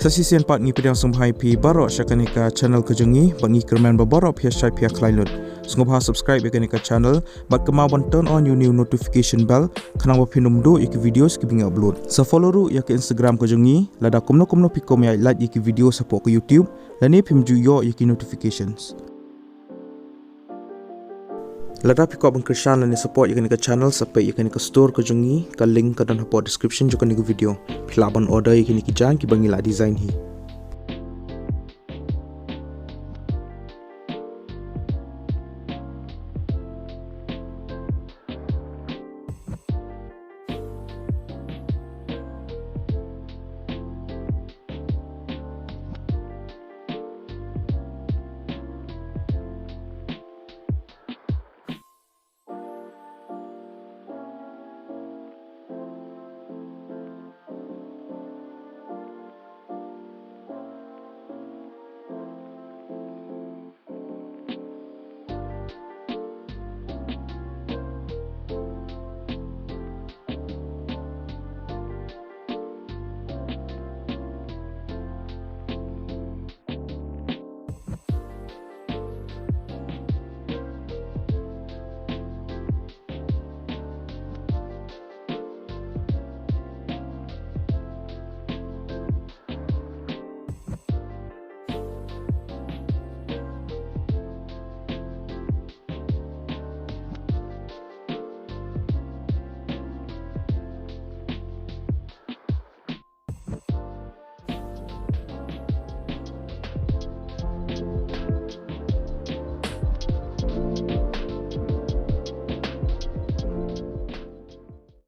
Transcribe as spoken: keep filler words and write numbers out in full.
Te shisien pat ngi pdiang sngewbha ïa phi baroh sha kane ka channel ka jong ngi, bad ngi kyrmen ba baroh phi ïa shait phi ïa khlaiñ lut. Sngewbha subscribe ïa kane ka channel, bad kynmaw ban turn on ïa u new notification bell, khnang ba phin ym duh ïa ki videos kiba ngi upload. Sa follow ruh ïa ka Instagram ka jong ngi, lada kumno kumno phi kwah ban ïa like ïa ki videos hapoh ka YouTube, lane phim ju ïoh ïa ki notifications. Lada phi kwah ban kyrshan lane support ïa kane ka channel, sa peit ïa kane ka store ka jong ngi, ka link ka don hapoh description jong kane ka video. Phi lah ban order ïa kine ki jaiñ kiba ngi la design hi.